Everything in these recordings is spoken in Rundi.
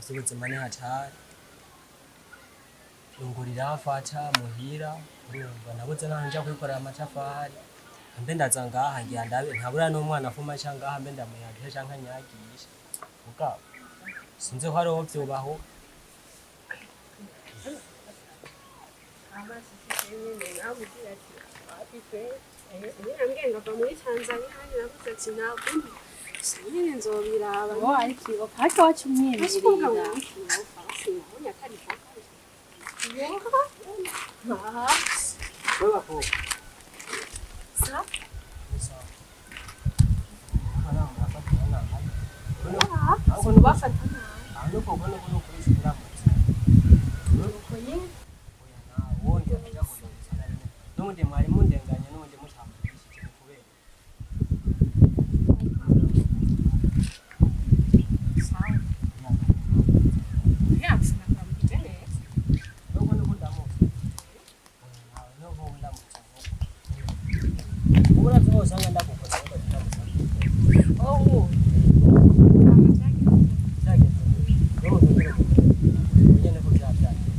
Ivy'ubuzima ni hatari. Irungu riramfata muhira, urumva nabuze naho nja kwikorera amatafari. Mbe ndaza ngaha ngira ndabe ntabura n'umwana afuma aca ngaha mbe ndamuyagisha canke anyagishe. Mugabo sinzi ko hariho vyobaho. Nyirambwiye ngo ava muri Tanzania nanjye navuze ati ntabwo nyine nzobiraba. Wowe ariko iboka ariko wacu Ese kuvuga ngo umwiyumvirira. n'ikiyofa sinabonye atari Wewe bakobwa. Sa? Ni sawa. Hano murafatana nabi. Ahubwo Sinubafata nabi. Ahubwo ubona ko nukuri uramutse. Uko nyine. Oya nawe wongera kuja kundondeza na rimwe. N'ubundi mwari mundenganye n'ubundi mutamvugishije ni kubera. Sawa. Ya sinakwambije neza. Nubwo nuko ndamutse. Oya nawe nubwo ndamutse. Ubura vyose usanga ndagukoze ariko ndamutse. Oh. Byagenze gute? N'ubu nyine nyene ko vyavyagenze.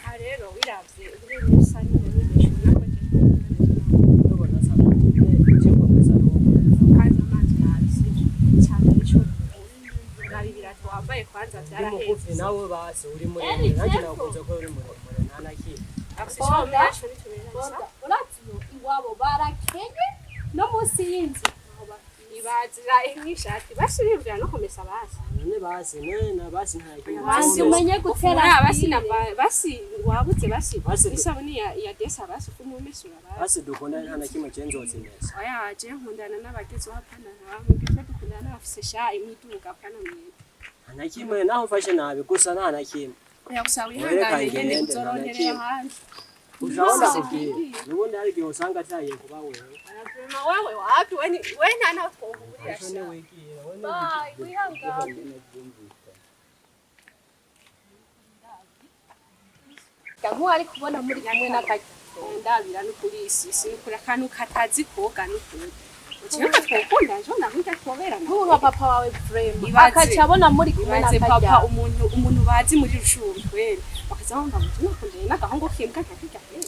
Aha rero wiravye ubwenge usa n'ubundi ubona ko Nubona sa je mbona sa n'ubu. kaza amazi nabi sibyo cyane ico nabi ibirato wambaye kwanza Ndi byaraheze. mugufi nawe basi uri muremure nanjye nakunze ko uri muremure nta na kimwe. Urazi iwabo barakenye no munsi y'inzu Ibazira nk'ishati basubira no kumesa basi. None basi nena basi nta kintu. Basi umenye gutera Ufura basi fire. na basi wabuze basi Basi isabuni ya desa basi kumumesura basi. Basi dukunda nta na kimwe je nzozimesa. Oya je nkundana n'abageze hapana ntabwo dukundana n'abafise sha imiduga apana mwebwe. Nta na kimwe naho mfashe nabi gusa nta na kimwe. Oya gusa Wereka wihangane nyene ngende, nta na uzoronderera kimwe. ahandi. Ushaona kubwira. Nubundi hari igihe usanga ataye kuba wewe. Aravuma wewe wapi we ni we nta naho twohurira Ejo sha. ni wigira we Bye, wihangane. Nkuwo ari kubona muri kumwe n'akarya. Ndabira n'ukuri isi isi n'ukuri akantu katazi koga n'ukuri. Ukibuka twokunda ejo naho twobera. Nk'ubu nka papa wawe vraiment Ibaze. akaca abona muri kumwe Ibaze papa n'akarya. umuntu bazi muri rushuru kweli bakaza bumva ngo tunakundanye n'agahungu kimbwa kakirya kweli.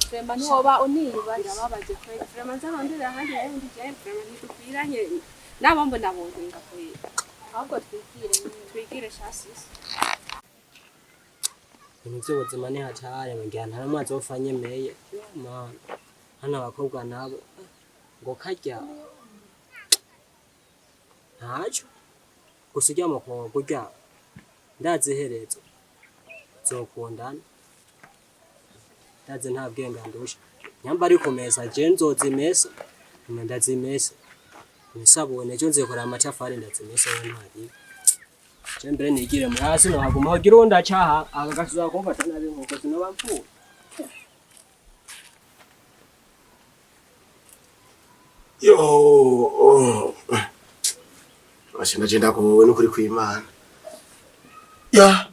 Vraiment ntiwoba uniyubatse. Birababaje kweli vraiment nzarondera ahandi nayo ndi je vraiment ntidukwiranye nabo mbona bonkenga kweli. Ahubwo twigire nyine. Twigire shasisi. Ibintu by'ubuzima ni hatari ngira nta n'umwe azopfa anyemeye. Mana hano abakobwa nabo ngo karya ntaco gusa urya mukobwa urya ndazi iherezo zokundana ndazi nta bwenge andusha nyamba ari kumesa je nzozimesa mwe ndazimesa nisabone ejo nzikora amatafari ndazimesa we ntaribi je mbere nigire muri hasi nohaguma hogira uwundi acaha agasuza kumfata nabi nkuko sinoba mvuye. Yo, oh. Ashe ndagenda kuwowe n'ukuri kw'Imana. Ya.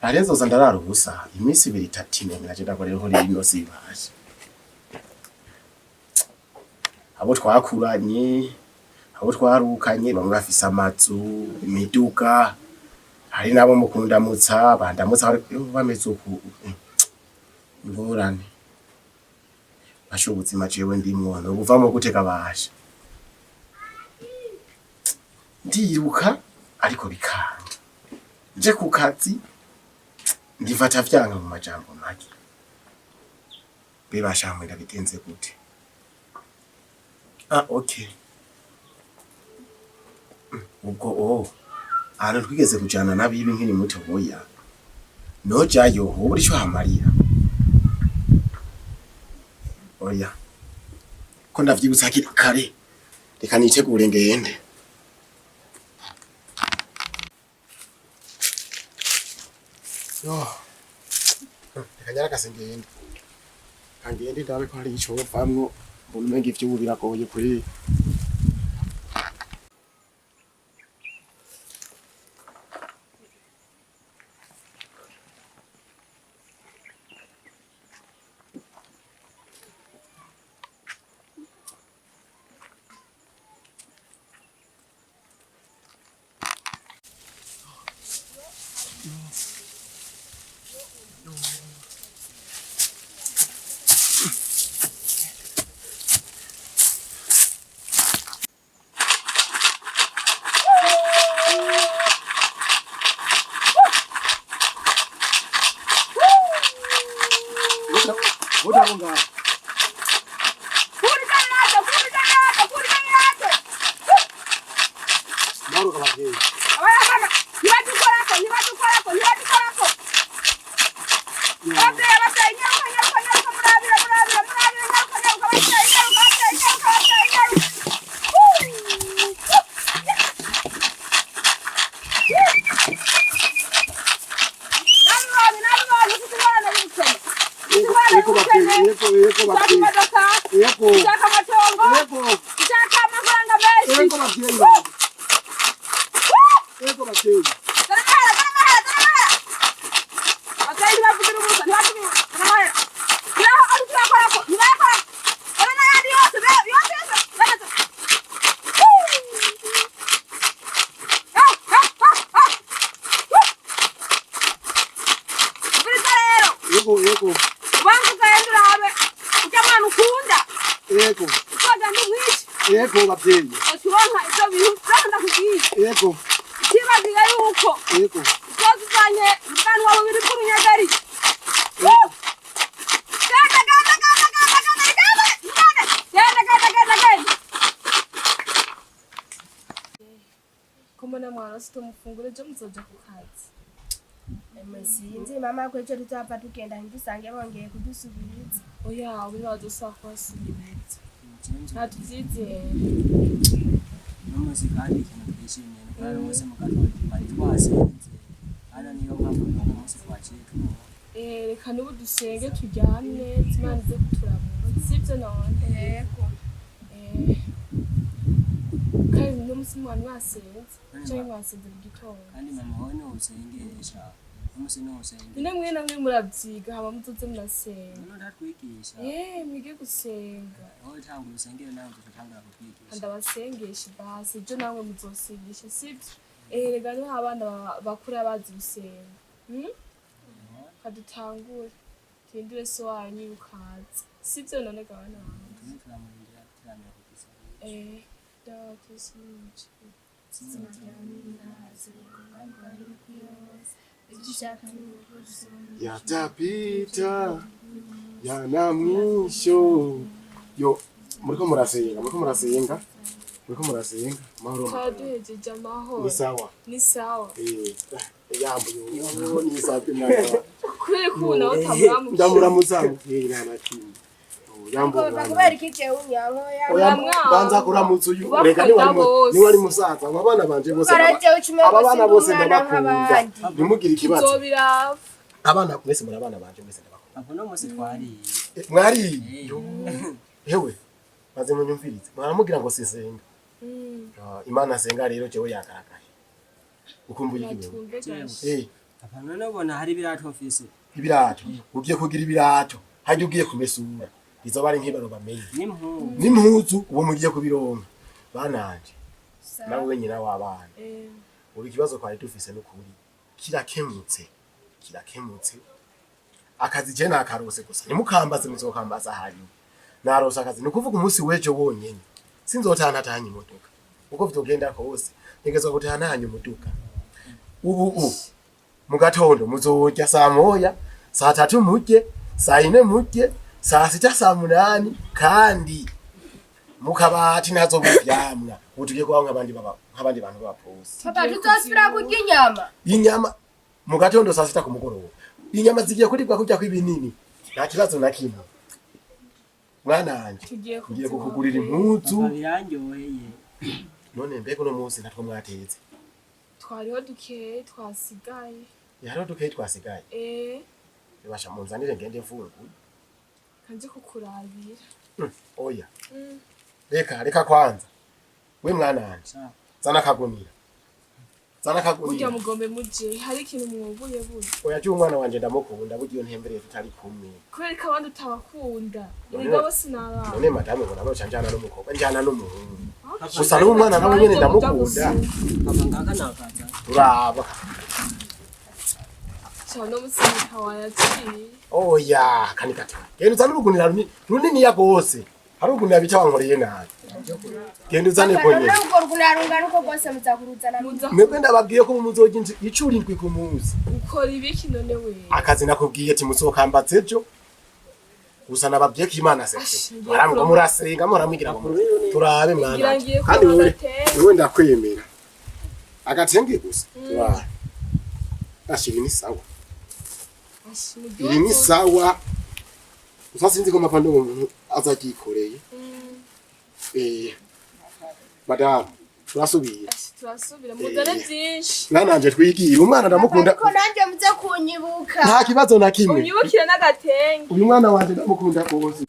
Arenzoza ndarara ubusa iminsi ibiri itatu ine ndagenda ko rero rino sibashe. Abo twakuranye, abo twarukanye bamwe bafise amazu, imiduga, hari nabo mukundamutsa, bandamutsa bameze uku. Ingorane. Bashe ubuzima jewe ndimwo nobuvamwo gute kabasha. Ndiruka ariko bikanga. Nje ku kazi ndifata vyanka mu majambo make. Mbe bashamwe ndabigenze gute? Ah, okay. Ubwo oh ahantu twigeze kujana n'abibi nkiri muto boya. Nojayo ubura ico hamarira. Oya. Ko ndavyibutsa hakiri kare. Reka nitegure ngende. Yo. Reka nyarakase ngende. Kangende ndabe ko hari ico bavamwo mbona umenga ivy'ubu biragoye kuri. Yego, yego Ushaka bavyeyi. imodoka? Yego. Ushaka amatongo? Yego. Ushaka amafaranga menshi? Yego bavyeyi banje. Yego bavyeyi. Dore amahera, dore amahera, dore amahera. Abavyeyi ntibavugira ubusa, ntibavugira ubusa. Dore amahera. Ngaho ari turakorako, ntibayakorako. Dore n'ayandi yose, yose, yose. Yose. Woo! Ah, ah, ah, ah. Woo! Umviriza rero. Yego, yego. Ubanza ugende urabe urya mwana ukunda Yego. uzogenda umwice Yego bavyeyi. uca uronka ivyo bintu vyose ndakubwiye. Yego. Utibagiye yuko Yego. uzoza uzanye ubwanwa bubiri bw'urunyagari. Woo! Genda, genda, genda, genda, genda, genda, genda, genda, genda, genda, genda. Ko mbona mwarose tumufungure ejo muzoja ku kazi. Sinzi mama ko ejo tuzapfa tugenda ntidusange bongeye kudusubiriza. Oya, ubu ntibazosubira kubasubiriza. Ntatuvyizere. Uno munsi kandi ikintu twishimiye ni kubera uno munsi mu gatondo twari twasenze hano niyo mpamvu n'uno munsi twaciye tuboha. Eh, reka n'ubu dusenge turyame neza Imana ize kuturamura sivyo none? Yego. Eh, kandi uno munsi mwari mwasenze canke mwasenze mu gitondo? Kandi mama wowe niwe usengesha uno munsi niwe usengera. None mwe namwe muravyiga hama muzoze murasenga. None ntatwigisha. Eh, mwige gusenga. Wowe tangura usengere nawe tugatangura kutwigisha. Ndabasengesha basi ejo namwe muzosengesha sivyo? Eh, rega niho abana bakura bazi gusenga. Hmm? Kadutangure tuhindure so wanyu ukaza sivyo none ga bana banje? Tumwe turamurindira turamira kugisaba. Eh, dawa tusinje. Yatapita yana mwisho. Yo, muriko murasenga, muriko murasenga. Muriko murasenga. Mahoro. Twaba duhejeje amahoro. Ni sawa. Ni sawa. Eh, yambuye. Yo, ni sawa mwana. Kubera ko ubu nawe utamuramukira. Ndamuramutsa muvyeyi nta na kimwe. Yambuye. Papa kubera iki jewe unyankoya? Oya, Uramwanga. banza kuramutsa uyu. Ubakunda Reka ni wari bose. ni wari musaza. Aba bana banje bose. Bara jewe ucumengo Aba bana sindi bose umwana ndabakunda. nk'abandi. Ntimugire ikibazo. Tuzobiraba. Abana mwese muri abana banje mwese ndabakunda. Papa uno munsi twariye. Eh, Mwariye. Yo. Hewe. Maze munyumvirize. Mwaramugira ngo sisenga. Mm, Ah, Imana asenga rero jewe yagaragaye. Ukumbuye iki wewe? batumve gashe. Eh, Papa none ubona hari ibirato mfise ibirato. Ugiye kugira ibirato. Hajya ugiye kumesura. Izo bari nk'ibaro bamenye. n'impuzu. N'impuzu uwo mugiye kubironka. Bananje. Nawe wenyine w'abana. Eh, Ubu ikibazo twari dufise n'ukuri kirakemutse. Kirakemutse. Akazi je nakarose gusa. Ntimukambaze muzokambaza hanyuma. Narose akazi. Ni ukuvuga umunsi w'ejo wonyene. Sinzotahana imodoka. Uko vyogenda kose. Ntegerezwa gutahana umuduga. Ubu u mu gatondo muzorya saa moya, saa tatu murye, saa ine murye, saa sita saa munani kandi mu kabati ntazo muvyamwa. Ubu tugiye kubaho nk'abandi nk'abandi bantu b'abaposi. Papa tuzosubira kurya inyama. Inyama mu gatondo saa sita ku mugoroba. Inyama zigiye kuribwa kurya kw'ibinini. Nta kibazo na kimwe. Mwana wanje, tugiye ngiye kuziba. kukugurira impuzu. Papa birandyoheye. None mbega uno munsi natwo mwatetse. Twariho dukeyi twasigaye. Hariho dukeyi twasigaye. Eh, Bibasha munzanire ngende mfunguye. kanje kukurabira. Oya. Mm. Reka reka kwanza. We mwana wanje, Sawa. zana akagunira. Zana Burya akagunira. mugombe muje hari ikintu mwubuye burya. Oya je umwana wanje ndamukunda burya iyo ntembereye tutari kumwe. Kubera ko abandi utabakunda. None- Erega bose ni abana. None madame ubona noca njana n'umukobwa njana n'umuhungu. Papa Gusa n'umwana nawe nyene ndamukunda. Papa ngaka nakaza. Turaba. Cyane umusirika wayaciye. Oya, kani gato. Genda uzane urugunira runini, runiniya gose. Hari urugunira bita wankoreye nabi. Genda uzane Papa konyene. none urwo rwunarungana uko rwose muzakuruzana. Muza Mwebwe ndababwiye ko muzorya inzu icuro indwi ku munsi. ukora ibiki none we? Akazi nakubwiye ati muzokambaza ejo. Gusa nababwiye ko Imana Ash, asenga. ngiye Mwarango kuronka- murasenga muramwigira ngo turabe mwana. Ngira ngiye Kandi kuronka wewe agatenge. wewe ndakwemera. Agatenge gusa. Turabe. Ashiri ni sawa. Ash, mu Iri gihugu. ni sawa. Gusa sinzi ko mapando umuntu azagikoreye. Mm. Eh. Madame. Turasubira. Turasubira muzane byinshi. Mwana twigira umwana ndamukunda. Ariko nanjye muze kunyibuka. Nta kibazo na kimwe. Unyibukire n'agatenge. Uyu mwana wanje ndamukunda rwose.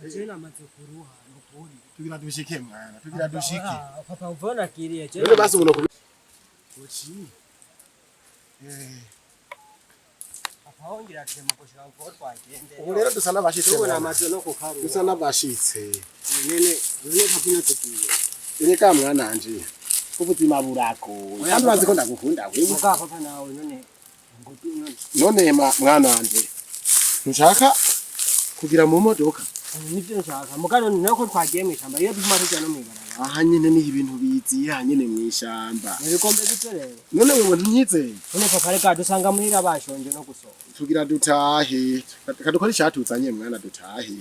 Je namaze kuruha nukuri. Tugira dushike mwana, tugira dushike. Ah, papa uvona kiriye je. None basi ubuno kubi. Uci. Papa wongira ati mu gushika ngo twagende. Ubu rero dusa n'abashitse. Tubona Mwana. amaze no kukaruha. Dusa n'abashitse. Nene none papa ino tugiye. Ereka mwana wanje. Ubuzima buragoye. Kandi urazi ko ndagukunda wewe. Muga papa nawe none ngo none None mwana wanje. Nshaka kugira mu modoka. Nivyo nshaka. Muga none nako twagiye mw'ishamba iyo tuguma tuja no mw'ibarabara. Aha nyene niho ibintu biziye, aha nyene mw'ishamba. Ibikombe bito rero. None wewe ntunyizeye. None papa reka dusanga muhira bashonje no gusonza. Tugira dutahe. Kadukora icatuzanye mwana dutahe.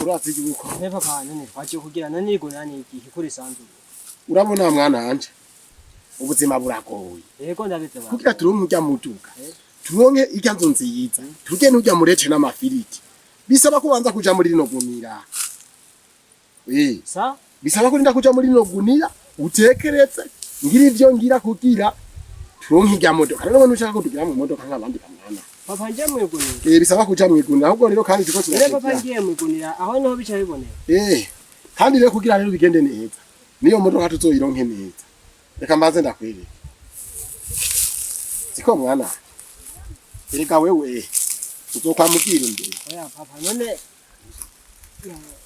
Urazi yuko None papa none twagiye kugira none igura ni igihe kuri sanzu. Urabona mwana wanje. Ubuzima buragoye. Yego ndabizi baba. Kugira turonke urya muduga. Turonke irya nzu nziza. Turye n'urya murete n'amafiriti. Bisaba kubanza kuja muri rino gunira. Sa? Bisaba kurinda kuja muri rino gunira utekeretse ngira ivyo ngira kugira turonke irya modoka. Rero none ushaka ko tugira mu modoka nk'abandi bamwana. Papa nje mwigunira. Bisaba kuja mwigunira ahubwo rero kandi tuko None papa turakira. ngiye mwigunira aho niho bica biboneka. Kandi rero kugira rero bigende neza. Niyo modoka tuzoyironke neza. Reka mbanze ndakwereke. Siko mwana. Erega wewe uzokwamugira imbere. Oya papa none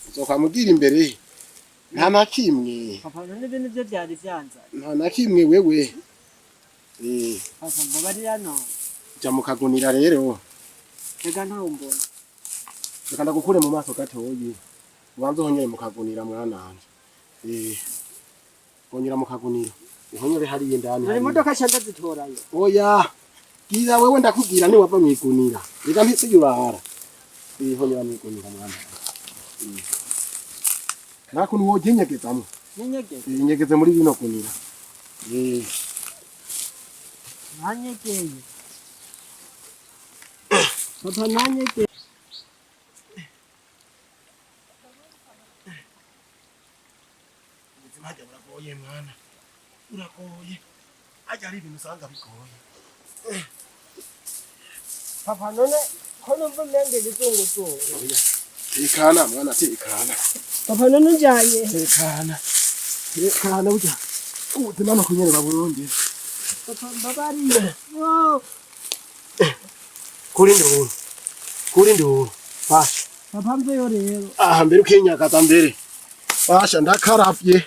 Uzokwamugira imbere. Nta na kimwe. Papa none ibintu byo byari byanza. Nta na kimwe wewe. Papa mbabarira no. Ja mukagunira rero. Reka ntawe mbona. Reka ndagukure mu maso gatoyi. Ubanze uhonyere mukagunira mwana wanje. Honyera mukagunira. Uhonyere hariya indani. None imodoka nshya ndazitorayo. Oya. Gira wewe ndakubwira ni wava mwigunira. Reka ntisiyurara. Honyera mwigunira mwana. Nta kuntu wojinyegezamwo. Nyenyegeze. Inyegeze muri bino gunira. Nanyegeye. Papa nanyegeye. Ubuzima hajya buragoye mwana. Buragoye. Hajya hari ibintu usanga bigoye. Papa none ko numva umenga igizunguzungu. Tekana mwana tekana. Papa none unjanye. Tekana. Tekana burya. Ubuzima no kunyerera Burundi. Papa mbabarira. Oh. Kuri nduru. Kuri nduru. Basha. Papa mveyo rero. Aha mbere ukinyagaza mbere. Basha ndakaravye.